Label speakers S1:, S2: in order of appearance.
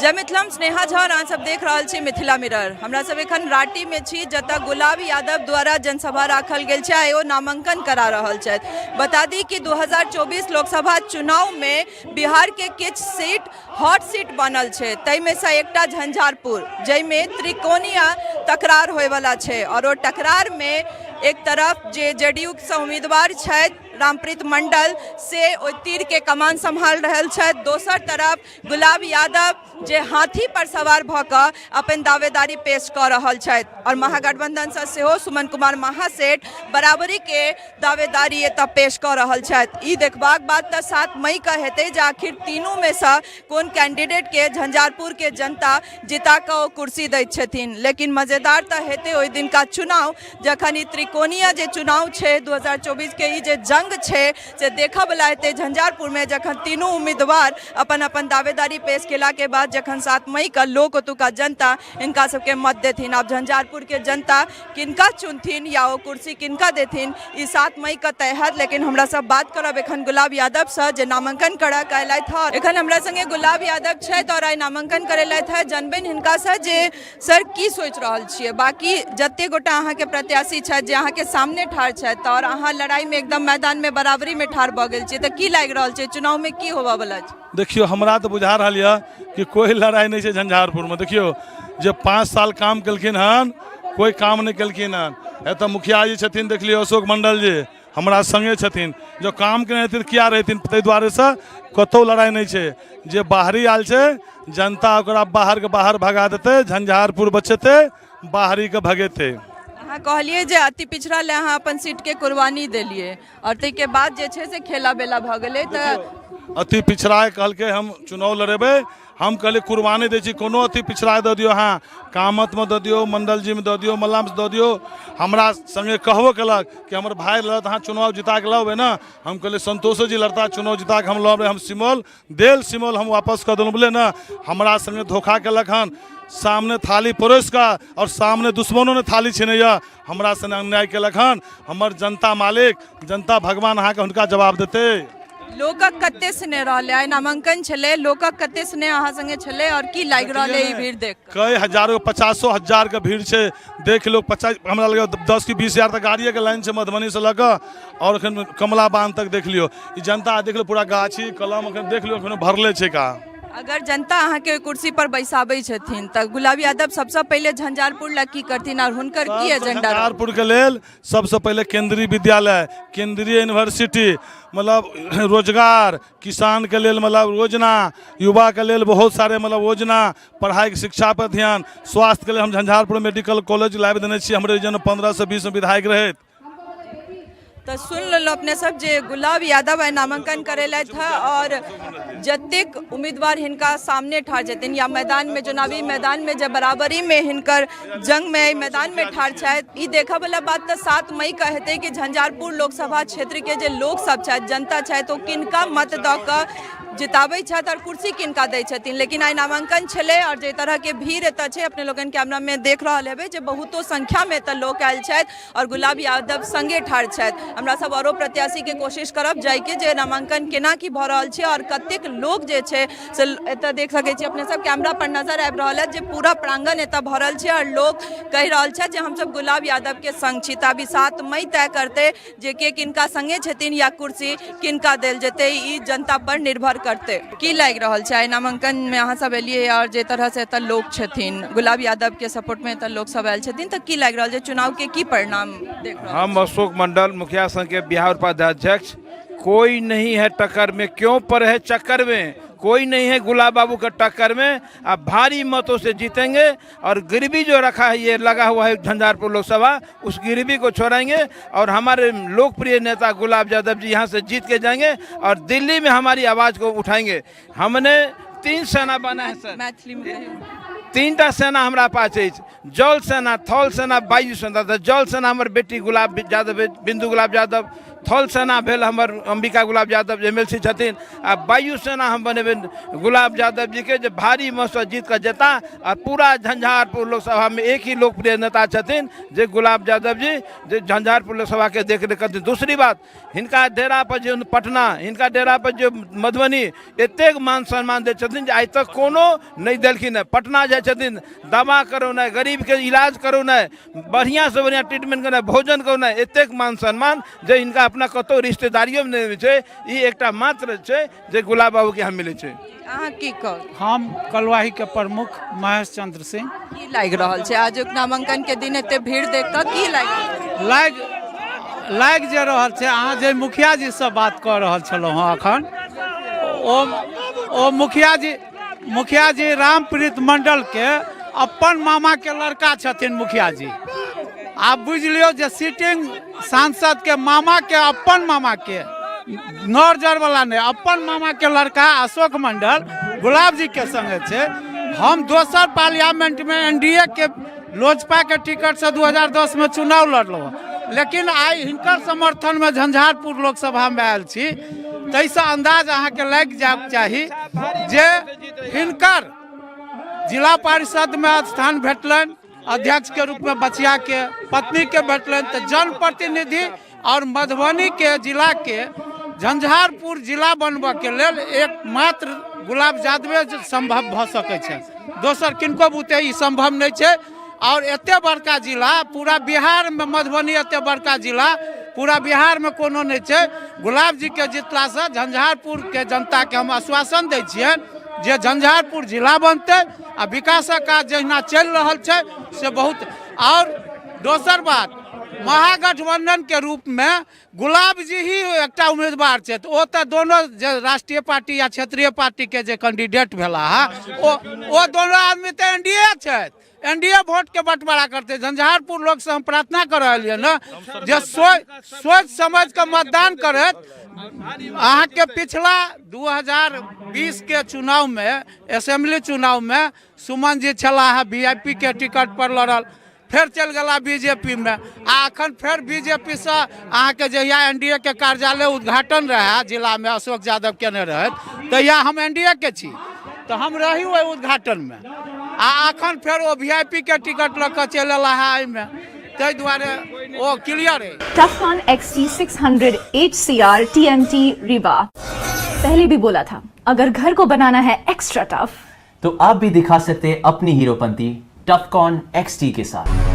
S1: जय मिथिला, हम स्नेहा झा और अहाँ सब देख रहल छी मिथिला मिरर। हमरा सब एखन रांटी में छी, जतऽ गुलाब यादव द्वारा जनसभा राखल गेल छै। आइ ओ नामांकन करा रहल छथि। बता दी कि 2024 लोकसभा चुनाव में बिहार के किछु सीट हॉट सीट बनल छै, ताहिमे से एकटा झंझारपुर, जाहिमे त्रिकोणीय तकरार होयवला छै। और ओ टकरार में एक तरफ जे जेडीयू से उम्मीदवार छथि रामप्रीत मंडल, से ओहि तीर के कमान सम्हाल रहल छथि। दोसर तरफ गुलाब यादव जे हाथी पर सवार भऽ कऽ अपन दावेदारी पेश कऽ रहल छथि, और महागठबंधनसँ सेहो सुमन कुमार महासेठ बराबरी के दावेदारी एतऽ पेश कऽ रहल छथि। ई देखबाक बात तऽ 7 मई के हेतै जे आखिर तीनू में सँ कोन कैंडिडेट के झंझारपुर के जनता जिता कऽ ओ कुर्सी दैत छथिन। लेकिन मजेदार तऽ हेतै ओहि दिनका चुनाव, जखन ई त्रिकोणीय जे चुनाव छै 2024 के, ई जे जंग छै से देखऽ वला हेतै झंझारपुरमे, जखन तीनू उम्मीदवार अपन अपन दावेदारी पेश केलाके बाद जखन 7 मई के लोक, ओतुका जनता हिनका सबके मत देथिन। आब झंझारपुरके जनता किनका चुनथिन या ओ कुर्सी किनका देथिन, ई 7 मई के तय हैत। लेकिन हमरा सब बात करब एखन गुलाब यादवसँ, जे नामांकन करऽ के अयलथि हँ। एखन हमरा संगे गुलाब यादव छथि और आइ नामांकन करेलथि हँ। जनबनि हिनकासँ जे सर की सोचि रहल छियै। बाकी जते गोटा अहाँके प्रत्याशी छथि जे अहाँके सामने ठाढ़ छथि और अहाँ लड़ाइमे एकदम मैदानमे बराबरीमे ठाढ़ भऽ गेल छियै, तऽ की लागि रहल छै, चुनावमे की होबऽ वला छै?
S2: देखियौ, हमरा तऽ बुझा रहल यऽ कि कोइ लड़ाइ नहि छै झंझारपुरमे। देखियौ, जे 5 साल काम केलखिन हन, कोइ काम नहि केलखिन हन। एतऽ मुखिया जी छथिन, देख लियौ, अशोक मंडल जी हमरा संगे छथिन। जो काम केने हेथिन, किया रहथिन? ताहि दुआरेसँ कतहु लड़ाइ नहि छै। जे बाहरी आयल छै, जनता ओकरा बाहरके बाहर भगा देतै। झंझारपुर बचेतै, बाहरीके भगेतै।
S1: अहाँ कहलियै जे अति पिछड़ा लए अहाँ अपन सीटके कुर्बानी देलियै और ताहिके बाद जे छै से खेला बेला भऽ गेलै, तऽ
S2: अति पिछड़ा कहलकै हम चुनाव लड़ेबै। हम कहलियै कुर्बानी दै छी। कोनो अति पिछड़ा दऽ दियौ अहाँ, कामतमे दऽ दियौ, मण्डलजीमे दऽ दियौ, मल्लामे दऽ दियौ। हमरा संगे कहबो केलक कि हमर भाय लड़त, अहाँ चुनाव जिता कऽ लाउ ने। हम कहलियै संतोषो जी लड़ता, चुनाव जिता कऽ हम लड़बै। हम सिमौल देल, सिमौल हम वापस कऽ देलहुँ, बुझलियै ने? हमरा संगे धोखा केलक हन। सामने थाली परोसि कऽ आओर सामने दुश्मनो ने थाली छीनैए। हमरा संगे अन्याय केलक हन। हमर जनता मालिक, जनता भगवान अहाँके हुनका जवाब देतै।
S1: लोकक कते स्नेह रहलै? आइ नामांकन छलै, लोकक कते स्नेह अहाँ संगे छलै और की लागि रहल है ई भीड़ देख
S2: कऽ? कई हजारो, पचासो हजार के भीड़ छै, देख लो। 50, हमरा लगे 10 की 20 हजार तक गाड़िए के लाइन छै, मधुबनी से लऽ कऽ और एखन कमला बांध तक। देख लियौ, ई जनता देख लियौ, पूरा गाछी कलम एखन देख लियौ, एखन भरले छै का।
S1: अगर जनता अहाँके ओहि कुर्सी पर बैसाबै छथिन तऽ गुलाब यादव सबसँ पहिले झंझारपुर लए की करथिन और हुनकर की एजेंडा रहत?
S2: झंझारपुर के लेल सबसँ पहिले केंद्रीय विद्यालय, केंद्रीय यूनिवर्सिटी, मतलब रोजगार, किसानके लेल मतलब योजना, युवाके लेल बहुत सारे मतलब योजना, पढ़ाइके शिक्षा पर ध्यान, स्वास्थ्यके लेल हम झंझारपुर मेडिकल कॉलेज लाबि देने छी। हमरे जन 15 से 20 मे विधायक रहैत।
S1: तऽ सुन लेलहुँ अपने सब जे गुलाब यादव आइ नामांकन करेलथि हँ और जतेक उम्मीदवार हिनका सामने ठाढ़ छथिन या मैदानमे, चुनावी मैदानमे जे बराबरीमे हिनकर जंगमे एहि मैदानमे ठाढ़ छथि, ई देखऽवला बात तऽ 7 मई के हेतै कि झंझारपुर लोकसभा क्षेत्रके जे लोकसभ छथि, जनता छथि, ओ किनका मत दऽ कऽ जिताबै छथि आओर कुर्सी किनका दै छथिन। लेकिन आइ नामांकन छलै आओर जाहि तरहके भीड़ एतऽ छै, अपने लोकनि कैमरामे देख रहल हेबै जे बहुतो संख्यामे एतऽ लोक आयल छथि और गुलाब यादव संगे ठाढ़ छथि। हमरा सब औरो प्रत्याशी के कोशिश करब जाइके जे नामांकन केना की भऽ रहल छै और कतेक लोक जे छै से एतऽ देख सकै छी। अपने सब कैमरा पर नजर आबि रहल है जे पूरा प्रांगण एतऽ भरल छै और लोक कहि रहल छथि जे हमसब गुलाब यादव के संग छी। तऽ अभी 7 मई तय करतै जे के किनका संगे छथिन या कुर्सी किनका देल जेतै, ई जनता पर निर्भर करतै। की लागि रहल छै, आइ नामांकन मे अहाँ सब एलियै और जे तरह से एतऽ लोक छथिन, गुलाब यादव के सपोर्ट मे एतऽ लोक सब आयल छथिन, तऽ की लागि रहल छै, चुनाव के की परिणाम देख रहल?
S3: हम अशोक मंडल, मुखिया संघ के बिहार उपाध्यक्ष। कोई नहीं है टक्कर में, क्यों पर है चक्कर में? कोई नहीं है गुलाब बाबू के टक्कर में। आप भारी मतों से जीतेंगे और गिरवी जो रखा है, ये लगा हुआ है झंझारपुर लोकसभा, उस गिरवी को छोड़ेंगे और हमारे लोकप्रिय नेता गुलाब यादव जी यहाँ से जीत के जाएंगे और दिल्ली में हमारी आवाज़ को उठाएंगे। हमने 3 सेना बना है सर।
S1: मैथिली में कहियौ।
S3: तीनटा सेना हमरा पास अछि, जल सेना, थल सेना, वायु सेना। तऽ जल सेना हमर बेटी गुलाब यादव, बिंदु गुलाब यादव। थल सेना भेल हमर अंबिका गुलाब यादव जे एमएलसी छथिन, आ वायु सेना हम बनेबै गुलाब यादव जीके, जे भारी मतसँ जीत कऽ जेता। आ पूरा झंझारपुर लोकसभामे एक ही लोकप्रिय नेता छथिन जे गुलाब यादव जी, जे झंझारपुर लोकसभाके देखरेख करथिन। दूसरी बात, हिनका डेरा पर जे पटना, हिनका डेरा पर जे मधुबनी, एतेक मान सम्मान दै छथिन जे आइ तक कोनो नहि देलखिन हेँ। पटना जाइ छथिन, दवा करौनाइ, गरीबके इलाज करौनाइ, बढ़िआँसँ बढ़िआँ ट्रीटमेंट करनाइ, भोजन करौनाइ, एतेक मान सम्मान जे हिनका अपना कतहु रिश्तेदारियोमे नहि होइ छै। ई एकटा मात्र छै जे गुलाब बाबूके यहाँ मिलै छै।
S1: अहाँ की कहब?
S4: हम कलुआहीके प्रमुख महेश चंद्र सिंह।
S1: की लागि रहल छै आजुक नामांकन के दिन एते भीड़ देख कऽ की लागि रहल छै?
S4: लागि लागि जे रहल छै, अहाँ जे मुखिया जी से बात कऽ रहल छलहुँ हँ अखन, ओ ओ मुखिया जी, मुखिया जी रामप्रीत मंडल के अपन मामा के लड़का छथिन मुखिया जी। आब बुझि लियौ जे सिटिंग सांसद के मामा के, अपन मामा के, नर जर वाला नहि, अपन मामा के लड़का अशोक मंडल गुलाब जी के संगे छै। हम दोसर पार्लियामेंट में एनडीए के लोजपा के टिकट से 2010 में चुनाव लड़लहुँ, लेकिन आइ हिनकर समर्थन में झंझारपुर लोकसभा में आयल छी। ताहिसँ अंदाज अहाँके लागि जायके चाही जे हिनकर जिला परिषद में स्थान भेटलनि अध्यक्ष के रूप में, बचिया के पत्नी के भेटलनि, तऽ जनप्रतिनिधि और मधुबनी के जिला के झंझारपुर जिला बनबऽ के लेल एकमात्र गुलाब यादवे संभव भऽ सकै छै, दोसर किनको बुते ई संभव नहि छै। और एते बड़का जिला पूरा बिहार में, मधुबनी एते बड़का जिला पूरा बिहार में कोनो नहि छै। गुलाब जी के जितलासँ झंझारपुर के जनता के हम आश्वासन दै छियनि जे झंझारपुर जिला बनतै आ विकासक काज जहिना चलि रहल छै से बहुत। और दोसर बात, महागठबंधन के रूप में गुलाब जी ही एकटा उम्मीदवार छथि। ओ तऽ दोनो जे राष्ट्रीय पार्टी या क्षेत्रीय पार्टी के जे कैंडिडेट भेला है, ओ दोनो आदमी तऽ एनडीए छथि, एनडीए वोट के बंटवारा करते। झंझारपुर लोग से हम प्रार्थना कर रहलियै ने जे सोच समझ के मतदान करत। अहाँके पिछला 2020 के चुनाव में, असेंबली चुनाव में सुमन जी छलाह है वीआईपी के टिकट पर लड़ल, फेर चलि गेला बीजेपी में, आ अखन फेर बीजेपी से अहाँके जहिया एनडीए के कार्यालय उद्घाटन रहे जिला में, अशोक यादव केने रहथि, तहिया हम एनडीए के छी तऽ हम रही ओहि उद्घाटन में, आ अखन फेर ओ वीआईपी के टिकट लऽ कऽ चलि एला है एहिमे, ताहि दुआरे ओ क्लियर है।
S5: Tufcon XT600 HCR TMT Riva। पहले भी बोला था, अगर घर को बनाना है एक्स्ट्रा टफ
S6: तो आप भी दिखा सकते हैं अपनी हीरोपंती टफकॉन XT के साथ।